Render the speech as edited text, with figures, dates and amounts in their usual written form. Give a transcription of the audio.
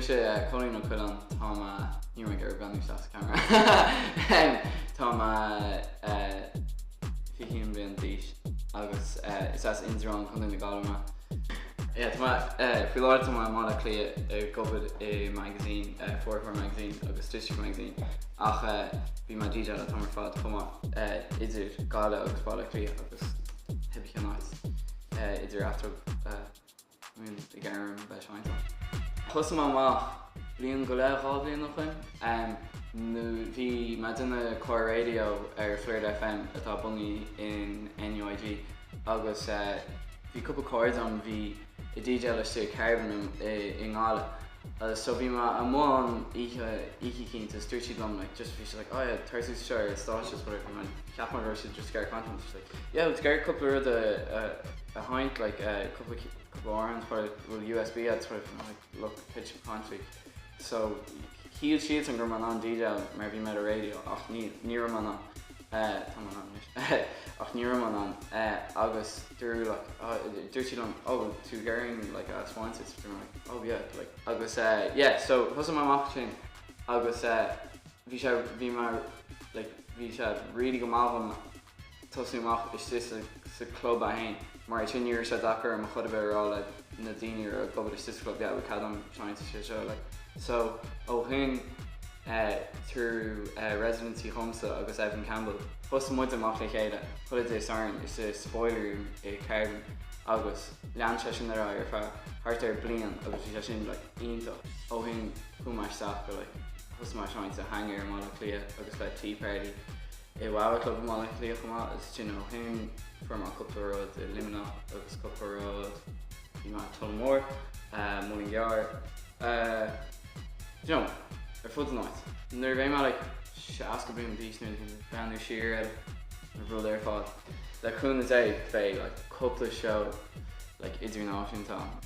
mise Cóilín Ó Coileáin, tá mé, ní raibh mé ag iarraidh breathnú isteach sa camera, tá mé 21 bliain d'aois agus is as Indreabhán, Contae na Gaillimhe mé. Yeah, tá mé, faoi láthair tá mé i mBaile Átha Cliath ag obair i magazine, 404 Magazine agus District Magazine ach bhí mé ag DJáil an t-am ar fad chomh maith idir Gaillimh agus Baile Átha Cliath agus cibé cén áit idir eatarthu. Bím ag iarraidh bheith seinnte. Thosaigh mé amach bliain go leith, 2 bhliain ó shin, nuair bhí mé ag déanamh clár raidió ar Flirt FM atá bunaithe in NUIG agus bhí cúpla cairde agam a bhí ag DJáil istigh i Carbon i nGaillimh so bhí mé amuigh ann oíche oíche eicínt agus dúirt siad liom like just bhí siad like oh yeah tar suas anseo ar an stáitse is whatever bhí mé cheap mé go raibh siad just ag iarraidh caint liom just like yeah ag iarraidh cúpla rud a a sheinnt like cúpla cúpla amhrán chuir bhfuil USB agat chuir like look pitch caint faoi so shíl siadsan go raibh mé in ann DJáil mar bhí mé ar an raidió ach ní ní raibh mé in ann tá mé in ann anois ach ní raibh mé in ann agus dúradh like dúirt siad liom oh tú ag iarraidh like a thaispeáint duit dúirt mé like oh yeah like agus yeah so thosaigh mé amach sin agus bhí sé bhí mé like bhí sé really go maith dom tosú amach istigh sa club é féin mar ansin ní raibh sé deacair orm a chor ar bith a rá le na daoine a raibh ag obair istigh sa chlub yeah bhfuil cead agam seinnt istigh seo like. So ó shin eh through eh residency dhomsa agus Evan Campbell thosaigh muid amach le chéile chuile Dé Sathairn istigh sa Boiler Room i Carbon agus lean sé sin ar aghaidh ar feadh thart ar bliain agus bhí sé sin like iontach. Ó shin chuaigh mé isteach go like thosaigh mé ag seinnt i Hangar i mBaile Átha Cliath agus le Tea Party i Wah Wah Club i mBaile Átha Cliath chomh maith agus sin ó shin fuair mé cúpla rud i Luimneach agus cúpla rud bhí mé i Tullamore, Muileann gCearr, you know, ar fud an áit. Nuair a bheidh mé like 60 bliain d'aois nó anything breathnú siar ar an rud ar fad. Le cúnamh Dé beidh like cúpla seó like idirnáisiúnta ann.